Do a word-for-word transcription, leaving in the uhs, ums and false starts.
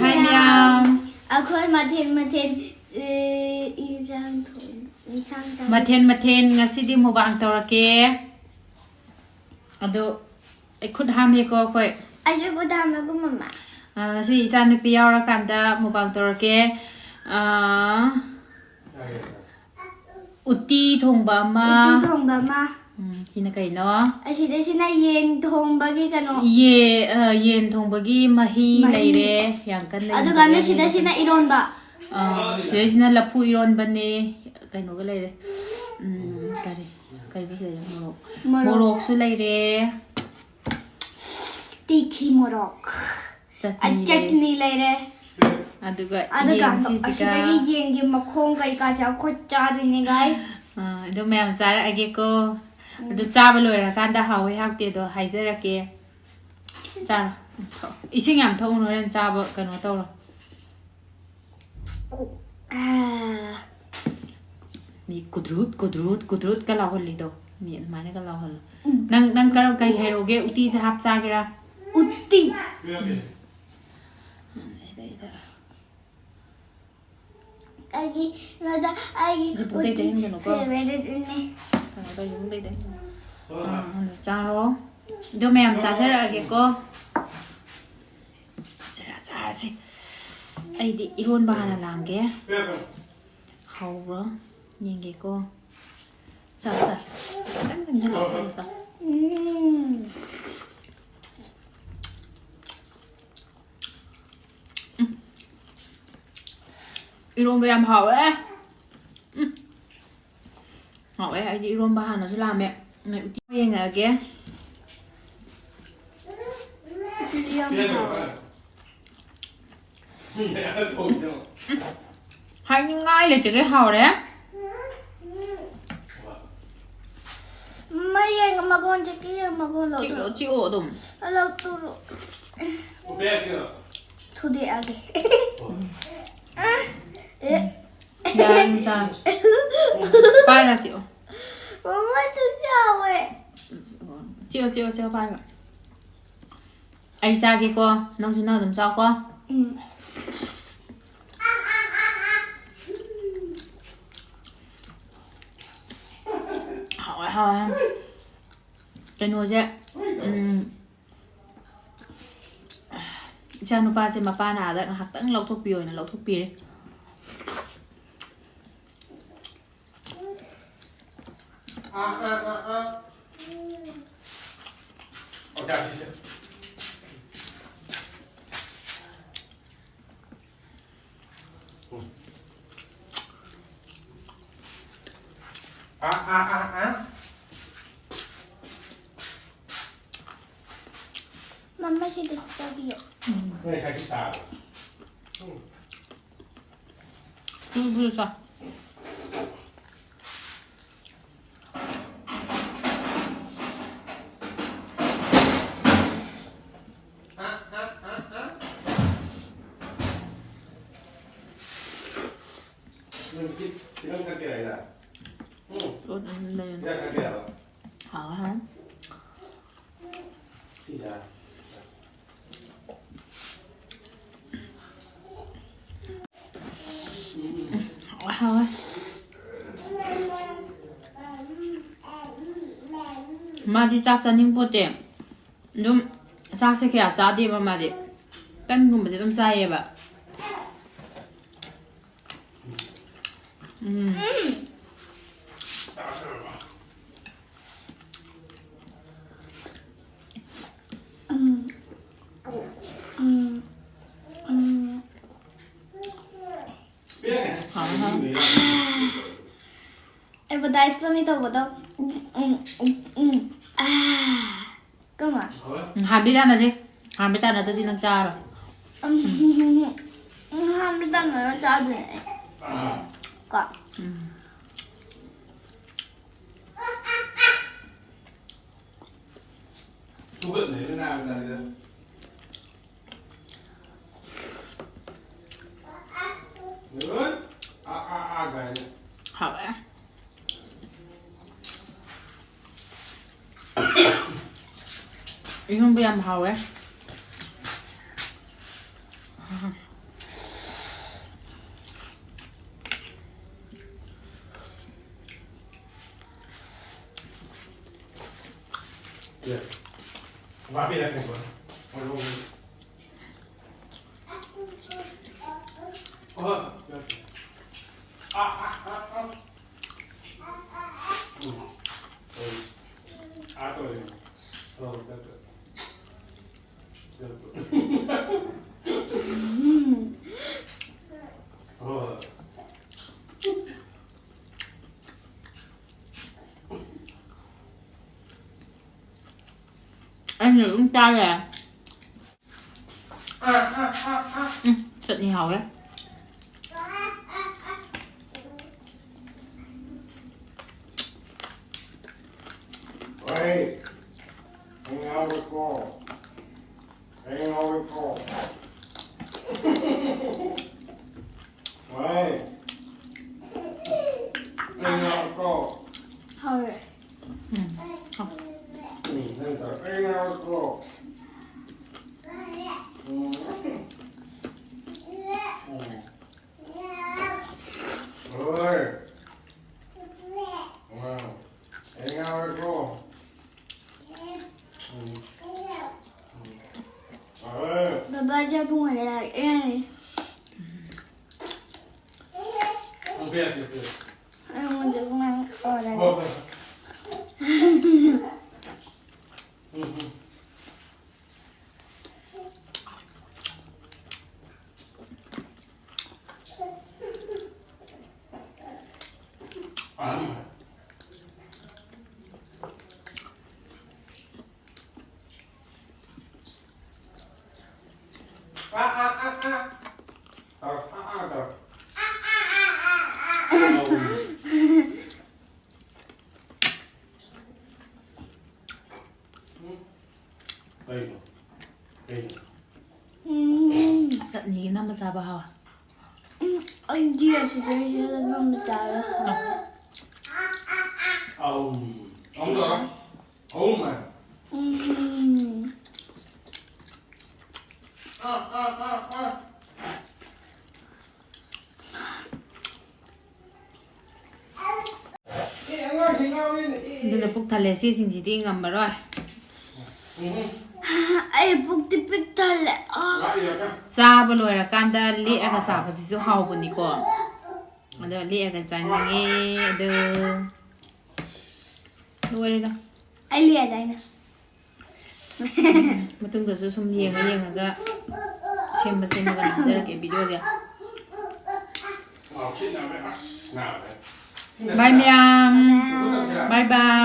ꯍꯥꯏ ꯃꯌꯥꯝ꯫ ꯑꯩꯈꯣꯏ ꯃꯊꯦꯜ ꯃꯊꯦꯜ, ꯑꯦ, ꯏꯟꯁꯥꯡ ꯊꯣꯡ-, ꯏꯟꯁꯥꯡ ꯆꯥꯕ꯫ ꯃꯊꯦꯜ ꯃꯊꯦꯜ ꯉꯁꯤꯗꯤ ꯃꯨꯛꯕꯥꯡ ꯇꯧꯔꯛꯀꯦ꯫ ꯑꯗꯣ ꯑꯩ ꯈꯨꯠ ꯍꯥꯝꯃꯦꯀꯣ ꯑꯩꯈꯣꯏ꯫ ꯑꯩꯁꯨ ꯈꯨꯠ ꯍꯥꯝꯃꯦꯀꯣ ꯃꯃꯥ꯫ ꯑ, ꯉꯁꯤ ꯏꯆꯥꯅꯨꯄꯤ ꯌꯥꯎꯔꯀꯥꯟꯗ ꯃꯨꯛꯕꯥꯡ ꯇꯧꯔꯛꯀꯦ꯫ ꯑ, ꯎꯇꯤ ꯊꯣꯡꯕ ꯑꯃ꯫ ꯎꯇꯤ ꯊꯣꯡꯕ ꯑꯃ꯫ ꯎꯝ, ꯁꯤꯅ ꯀꯩꯅꯣ? ꯑꯁꯤꯗ ꯁꯤꯅ ꯌꯦꯟ ꯊꯣꯡꯕꯒꯤ ꯀꯩꯅꯣ꯫ ꯌꯦ-, ꯑ, ꯌꯦꯟ ꯊꯣꯡꯕꯒꯤ ꯃꯍꯤ ꯃꯍꯤ꯫ ꯂꯩꯔꯦ, ꯌꯥꯝ ꯀꯟꯅ ꯑꯗꯨꯒ ꯌꯦꯟ ꯊꯣꯡꯕ ꯁꯤꯗ ꯌꯥꯝ ꯁꯤꯅ ꯀꯟꯅ꯫ ꯏꯔꯣꯟꯕ꯫ ꯑ, ꯁꯤꯗꯩꯁꯤꯅ ꯂꯐꯨ ꯏꯔꯣꯟꯕꯅꯦ, ꯀꯩꯅꯣꯒ ꯂꯩꯔꯦ꯫ ꯎꯝ, ꯀꯔꯤ? ꯀꯩꯕ ꯁꯤꯗꯩꯗ ꯃꯣꯔꯣꯛ꯫ ꯃꯣꯔꯣꯛ꯫ ꯃꯣꯔꯣꯛꯁꯨ ꯂꯩꯔꯦ꯫ ꯇꯤꯈꯤ ꯃꯣꯔꯣꯛ꯫ ꯆꯠꯅꯤ ꯑ, ꯂꯩꯔꯦ꯫ ꯆꯠꯅꯤ ꯂꯩꯔꯦ꯫ ꯑꯗꯨꯒ ꯑꯗꯨꯒ ꯌꯦꯟꯁꯤꯁꯤꯒ ꯑꯁꯤꯗꯒꯤ ꯌꯦꯟꯒꯤ ꯃꯈꯣꯡ ꯀꯩꯀꯥꯁꯦ ꯑꯩꯈꯣꯏ ꯆꯥꯗꯣꯏꯅꯦ, guys꯫ ꯑ, ꯑꯗꯨ ꯃꯌꯥꯝ ꯆꯥꯔꯛꯑꯒꯦꯀꯣ꯫ ꯎꯝ꯫ ꯑꯗꯨ ꯆꯥꯕ ꯂꯣꯏꯔꯀꯥꯟꯗ ꯍꯥꯎꯋꯦ ꯍꯥꯎꯇꯦꯗꯣ ꯍꯥꯏꯖꯔꯛꯀꯦ꯫ ꯆꯥꯔꯣ꯫ ꯊꯛꯑꯣ꯫ ꯏꯁꯤꯡ ꯌꯥꯝ ꯊꯛꯎꯅꯨ, ꯍꯣꯔꯦꯟ ꯆꯥꯕ ꯀꯩꯅꯣ ꯇꯧꯔꯣ꯫ ꯑꯥ꯫ ꯃꯤ ꯀꯨꯗ꯭ꯔꯨꯠ, ꯀꯨꯗ꯭ꯔꯨꯠ, ꯀꯨꯗ꯭ꯔꯨꯠꯀ ꯂꯥꯎꯍꯜꯂꯤꯗꯣ꯫ ꯃꯤ ꯑꯗꯨꯃꯥꯏꯅꯒ ꯂꯥꯎꯍꯜꯂꯣ꯫ ꯎꯝ꯫ ꯅꯪ, ꯅꯪ ꯀꯔꯝ, ꯀꯔꯤ ꯍꯩꯔꯛꯎꯒꯦ? ꯎꯇꯤꯁꯦ ꯍꯥꯞ ꯆꯥꯒꯦꯔꯥ? ꯎꯇꯤ꯫ ꯎꯝ꯫ ꯁꯤꯗꯩꯗ꯫ ꯑꯩꯒꯤ, ꯀꯩꯅꯣꯗ, ꯑꯩꯒꯤ ꯁꯤ ꯄꯨꯡꯇꯩ ꯎꯇꯤ ꯇꯩꯍꯟꯒꯅꯨꯀꯣ꯫ Favourite ꯅꯦ꯫ ꯀꯩꯅꯣ ꯇꯧ, ꯄꯨꯡꯇꯩ ꯇꯩꯍꯟꯒꯅꯨ꯫ ꯑꯥ, ꯑꯗꯨ ꯆꯥꯔꯣ꯫ ꯑꯗꯣ ꯃꯌꯥꯝ ꯆꯥꯖꯔꯛꯑꯒꯦꯀꯣ꯫ ꯆꯥꯔ-, ꯆꯥꯔꯁꯤ꯫ ꯑꯩꯗꯤ ꯏꯔꯣꯟꯕ ꯍꯥꯟꯅ ꯂꯥꯝꯒꯦ꯫ ꯍꯥꯎꯕ꯭ꯔꯣ? ꯌꯦꯡꯒꯦꯀꯣ꯫ ꯆꯥ, ꯆꯥ꯫ ꯈꯤꯇꯪ ꯆꯪꯁꯤꯜꯂꯛꯑꯣ, ꯈꯔ ꯆꯥ꯫ ꯎꯝ꯫ ꯎꯝ꯫ ꯏꯔꯣꯝꯕ ꯌꯥꯝ ꯍꯥꯎꯋꯦ꯫ ꯎꯝ꯫ ꯍꯥꯎꯋꯦ, ꯑꯩꯗꯤ ꯏꯔꯣꯝꯕ ꯍꯥꯟꯅꯁꯨ ꯂꯥꯝꯃꯦ꯫ ꯎꯇꯤ ꯌꯦꯡꯉꯛꯑꯒꯦ꯫ ꯎꯇꯤꯁꯨ ꯌꯥꯝ ꯍꯥꯎꯋꯦ꯫ ꯍꯥꯏꯅꯤꯡꯉꯥꯏ ꯂꯩꯇꯒꯩ ꯍꯥꯎꯔꯦ꯫ ꯃꯌꯦꯡ ꯃꯈꯣꯟꯁꯦ ꯀꯤ ꯃꯈꯣꯟ ꯆꯤꯛꯑꯣ, ꯂꯧꯊꯣꯛ-, ꯆꯤꯛꯑꯣ ꯑꯗꯨꯝ꯫ ꯂꯧꯊꯣꯔꯛꯑꯣ꯫ ꯊꯨꯗꯦꯛꯑꯒꯦ꯫ ꯑꯦ꯫ ꯌꯥꯔꯦ, ꯆꯥꯔꯣ꯫ ꯄꯥꯏꯔ ꯆꯤꯛꯑꯣ꯫ ꯃꯃꯥꯁꯨ ꯆꯥꯎꯋꯦ꯫ ꯆꯤꯛꯑꯣ, ꯆꯤꯛꯑꯣ, ꯆꯤꯛꯑꯣ, ꯄꯥꯏꯔꯒ꯫ ꯑꯩ ꯆꯥꯒꯦꯀꯣ, ꯅꯪꯁꯨ ꯅꯪ ꯑꯗꯨꯝ ꯆꯥꯎꯀꯣ꯫ ꯎꯝ꯫ ꯍꯥꯎꯋꯦ, ꯍꯥꯎꯋꯦ꯫ ꯀꯩꯅꯣꯁꯦ, ꯎꯝ, ꯏꯆꯥꯅꯨꯄꯥꯁꯦ ꯃꯄꯥꯅ ꯑꯥꯗ ꯉꯥꯏꯍꯥꯛꯇꯪ ꯂꯧꯊꯣꯛꯄꯤꯌꯣꯅ ꯂꯧꯊꯣꯛꯄꯤꯔꯦ꯫ ꯃꯃꯥ, ꯁꯤꯗꯁꯨ ꯆꯥꯕꯤꯌꯣ꯫ ꯎꯝ꯫ ꯎꯝ, ꯎꯝ, ꯆꯥ꯫ ꯅꯪ ꯁꯤ ꯈꯤꯇꯪ ꯊꯛꯀꯦ ꯍꯥꯏꯔ? ꯎꯝ? ꯄꯣꯠ ꯑꯃ ꯂꯩꯔꯦ꯫ ꯈꯤꯇꯪ ꯊꯛꯀꯦ ꯍꯥꯏꯕ? ꯍꯥꯎꯋꯦ, ꯍꯥꯎꯋꯦ꯫ ꯁꯤ ꯆꯥ꯫ ꯎꯝ, ꯎꯝ꯫ ꯍꯥꯎꯋꯦ, ꯍꯥꯎꯋꯦ꯫ ꯃꯥꯗꯤ ꯆꯥꯛ ꯆꯥꯅꯤꯡꯄꯣꯠꯇꯦ꯫ ꯑꯗꯨꯝ ꯆꯥꯛꯁꯦ ꯀꯌꯥ ꯆꯥꯗꯦꯕ ꯃꯥꯗꯤ꯫ ꯇꯟꯒꯨꯝꯕꯁꯦ ꯑꯗꯨꯝ ꯆꯥꯏꯌꯦꯕ꯫ ꯎꯝ꯫ ꯎꯝ꯫ ꯎꯝ꯫ ꯎꯝ꯫ ꯍꯥꯎ, ꯍꯥꯎ꯫ ꯑꯦꯗꯚꯔꯇꯥꯏꯁ ꯇꯧꯅꯤ ꯇꯧꯕꯗꯣ꯫ ꯎꯝ, ꯎꯝ, ꯎꯝ, ꯎꯝ꯫ ꯑꯥ꯫ ꯀꯃꯥꯏ? ꯎꯝ, ꯍꯥꯟꯕꯤ ꯇꯥꯟꯅꯁꯦ꯫ ꯍꯥꯟꯕꯤ ꯇꯥꯟꯅꯗ꯭ꯔꯗꯤ ꯅꯪ ꯆꯥꯔꯣꯏ꯫ ꯎꯝ, ꯎꯝ, ꯍꯥꯟꯕꯤ ꯇꯥꯟꯅꯔ ꯆꯥꯗꯣꯏꯅꯦ ꯑꯩ꯫ ꯀꯣ? ꯎꯝ꯫ ꯍꯧꯒꯠꯂꯦ ꯅꯥꯕ ꯇꯥꯔꯦꯗ꯫ ꯂꯣꯏ꯫ ꯑꯥ, ꯑꯥ, ꯑꯥ ꯀꯥꯏꯅ꯫ ꯍꯥꯎꯋꯦ꯫ ꯏꯔꯣꯝꯕ ꯌꯥꯝ ꯍꯥꯎꯋꯦ꯫ ꯑꯩꯅ ꯑꯗꯨꯝ ꯆꯥꯔꯦ꯫ ꯎꯝ, ꯆꯠꯅꯤ ꯍꯥꯎꯋꯦ꯫ ꯍꯣꯏ꯫ ꯑꯩ ꯉꯥꯎꯔꯦꯀꯣ꯫ ꯑꯩ ꯉꯥꯎꯔꯦꯀꯣ꯫ ꯍꯣꯏ꯫ ꯑꯩ ꯉꯥꯎꯔꯦꯀꯣ꯫ ꯍꯣꯏ꯫ ꯎꯝ꯫ ꯎꯝ, ꯅꯪ ꯇꯧꯔꯣ꯫ ꯑꯩ ꯉꯥꯎꯔꯦꯀꯣ꯫ ꯎꯝ꯫ ꯎꯝ꯫ ꯍꯣꯏ꯫ ꯎꯝ꯫ ꯑꯩ ꯉꯥꯎꯔꯦꯀꯣ꯫ ꯎꯝ꯫ ꯎꯝ꯫ ꯍꯣꯏ꯫ ꯕꯕꯥ ꯆꯥꯕꯨꯡ ꯑꯣꯏꯅ ꯂꯥꯛꯑꯦ꯫ ꯎꯝ, ꯄꯤꯔꯛꯀꯦ, ꯄꯤꯔꯛꯀꯦ꯫ ꯑꯩꯉꯣꯟꯗ ꯑꯗꯨꯃꯥꯏꯅ ꯇꯧꯔꯦ꯫ ꯍꯣꯏ, ꯍꯣꯏ꯫ ꯎꯝ, ꯎꯝ꯫ ꯀꯩꯅꯣ? ꯀꯩꯅꯣ? ꯎꯝ꯫ ꯆꯠꯅꯤꯒꯤ ꯅꯝꯕ ꯆꯥꯕ ꯍꯥꯎꯋꯦ꯫ ꯎꯝ, ꯑꯩꯗꯤ ꯑꯁꯤꯗꯩꯁꯤꯗ ꯅꯝꯕ ꯆꯥꯕ ꯍꯥꯎꯋꯦ꯫ ꯑꯍꯨꯝ꯫ ꯑꯍꯨꯝ ꯇꯧꯔꯣ꯫ ꯑꯍꯨꯝ ꯍꯥꯏ꯫ ꯑꯗꯨꯅ ꯄꯨꯛ ꯊꯜꯂꯦ꯫ ꯁꯤꯁꯤꯡꯁꯤꯗꯤ ꯉꯝꯃꯔꯣꯏ꯫ ꯑꯩ ꯄꯨꯛꯇꯤ ꯄꯤꯛ ꯊꯜꯂꯦ꯫ ꯑꯥ꯫ ꯆꯥꯕ ꯂꯣꯏꯔꯀꯥꯟꯗ ꯂꯦꯛꯑꯒ ꯆꯥꯕꯁꯤꯁꯨ ꯍꯥꯎꯕꯅꯤꯀꯣ꯫ ꯑꯗꯣ ꯂꯦꯛꯑꯒ ꯆꯥꯅꯤꯡꯉꯦ꯫ ꯑꯗꯣ ꯂꯣꯏꯔꯦꯗ꯫ ꯑꯩ ꯂꯦꯛꯑ ꯆꯥꯏꯅ꯫ ꯃꯇꯨꯡꯗꯁꯨ ꯁꯨꯝ ꯌꯦꯡꯉ ꯌꯦꯡꯉꯒ ꯁꯦꯝꯕ ꯁꯦꯝꯃꯒ ꯅꯝꯖꯔꯛꯀꯦ videoꯁꯦ꯫ Bye ꯃꯌꯥꯝ꯫ Bye bye꯫